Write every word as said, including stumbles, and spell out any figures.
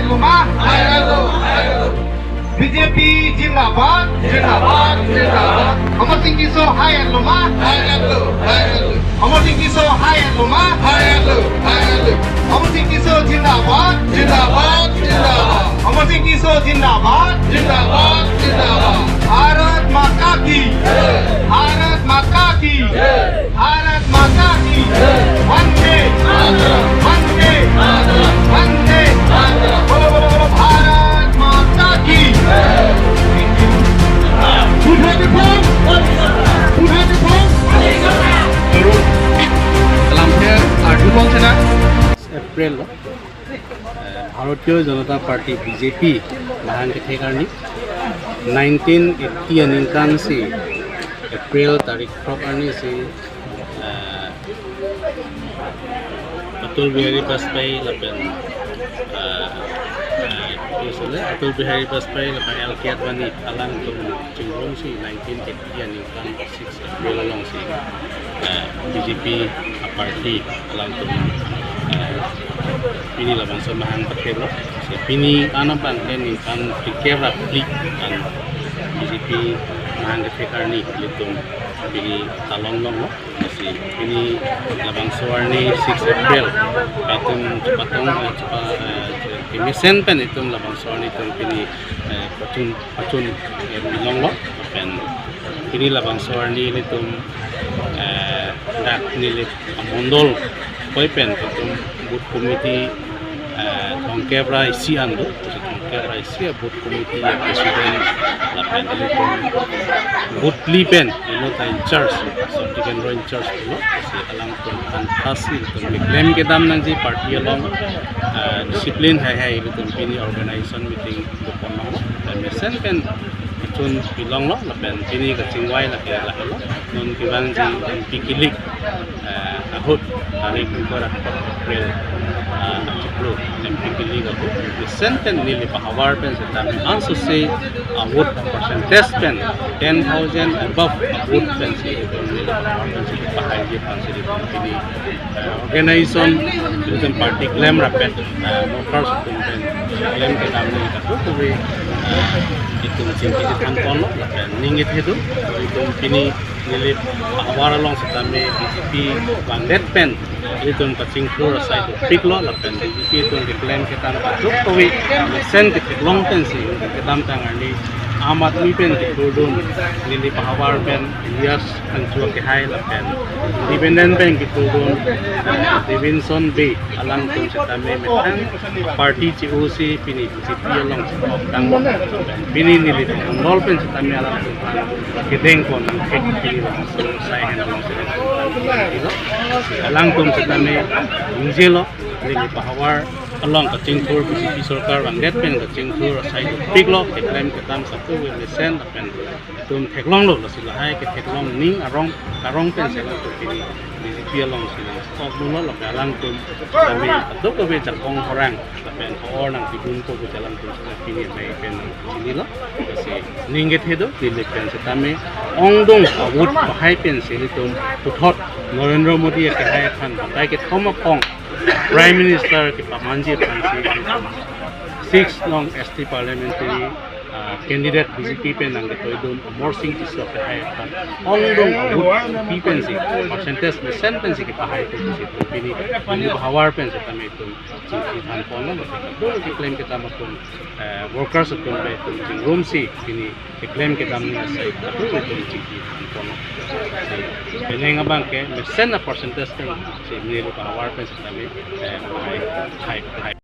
Loma, hai alo, hai alo. B J P zindabad, zindabad, zindabad. Amarsing Tisso hai alo ma, hai alo, hai alo. Amarsing Tisso hai alo ma, hai alo, hai alo. Amarsing Tisso zindabad, zindabad, zindabad. Amarsing Tisso zindabad, zindabad, zindabad. Bharat Mata ki, Bharat Mata ki. Bharat Mata ki Vande Mataram, Vande Mataram, Vande Mataram. Bolo, bolo, bolo, Bharat Mata ki. Pudhan Dipong, Pudhan Dipong. Salam khe arjulong sena. April lo. Eh, Bharatiya Janata Party, B J P mahang kethek arni, nineteen eighty aningkan si April tarik throk arni si, eh, Atal Bihari Vajpayee lapen, eh, eh, Atal Bihari Vajpayee lapen L K Advani alangtum chingrumsi nineteen eighty aningkan six April alongsi, eh, B J P aparty alangtum, eh, pini labangso mahang patheklo. Si pini anam abang ke ningkan phlikep ra phli an B J P mahang kethek arni ilitum pini talong longlo. Si pini labangso arni six April, itum chepatong, eh, chepa-, eh, kemesen pen itum labangso arni itum pini, eh, pachun, pachun, eh, bilonglo. Pen pini labangso arni ilitum, eh, dak Nilip amondol koi pen itum booth committee, eh, thomkep ra isi an do, thomkep ra isi a-booth committee a-president lapen ilitum booth phli pen ilo ta in-charge, sub-division in-charge pulo, si alangtum aphan khasi itum keklem kedam nangji party along, eh, discipline hai hai ilitum pini organization meeting do pon longlo, lapen mesen pen itum bilonglo, lapen pini kachingvai lake lahelo. Non kevangji M P kilik, eh, ahut, tarik ingkoi ra throk April, eh, achiklo M P kilik ahut, mesen pen neli pahavar pen setame ansose a-vote percentage pen ten thousand above a-vote pensi neli pahavar pensi pahaiji aphansi pini, eh, organization, ilitum party klem rapet, eh, workers atum pen klem kedam nangji kadokave, eh, itum chingki chethan ponlo, lapen ning kethe do, itum pini neli pahavar along setame B J P vangdet pen ilitum kachingthur asai dopiklo, lapen B J P atum keklem kedam kadokave mesen ketheklong pensi kedamtang arni Aam Aadmi pen kethurdun, neli pahavar pen Elias Phangcho kehai lapen independent pen kethurdun, eh, Davidson Bey alangtum setame methang party che-osi pini B J P along tang. Pini neli tong nol pen setame alangtum kedeng pon nangkek pini labangso asai hen along setame. Alangtum setame ningjelo, neli pahavar along kachingthur B J P sorkar vangdet pen kachingthur asai dopiklo, keklem kedam satu we mesen lapen itum theklonglo, lasi lahai ketheklong ning arong karong pensi alangtum pini B J P alongsi nangkok dunlo, lapen alangtum kami kadokave jakong horang lapen hor nangpidunpo pu alangtum pini amei pen chinilo. Lasi ning kethe do, neli pen setame ongdung a-vote pahai pensi ilitum puthot Narendra Modi akehai aphan batai kethom aphong Prime Minister kepamanji aphansi six nong S T parliamentary, ah, candidate B J P pen nangketoidun Amarsing Tisso akehai aphan ongdung a-vote pi pensi, percentage mesen pensi kepahai pusi pini, pini pahavar pen setame itum chingki than ponlo, lapen keklem kedam atum, eh, workers atum pen itum chingrumsi pini keklem kedam nangji asai kadokave itum chingki than ponlo. Penang abang ke mesen a-percentage pensi neli pahavar pen setame, eh, hai, hai, hai.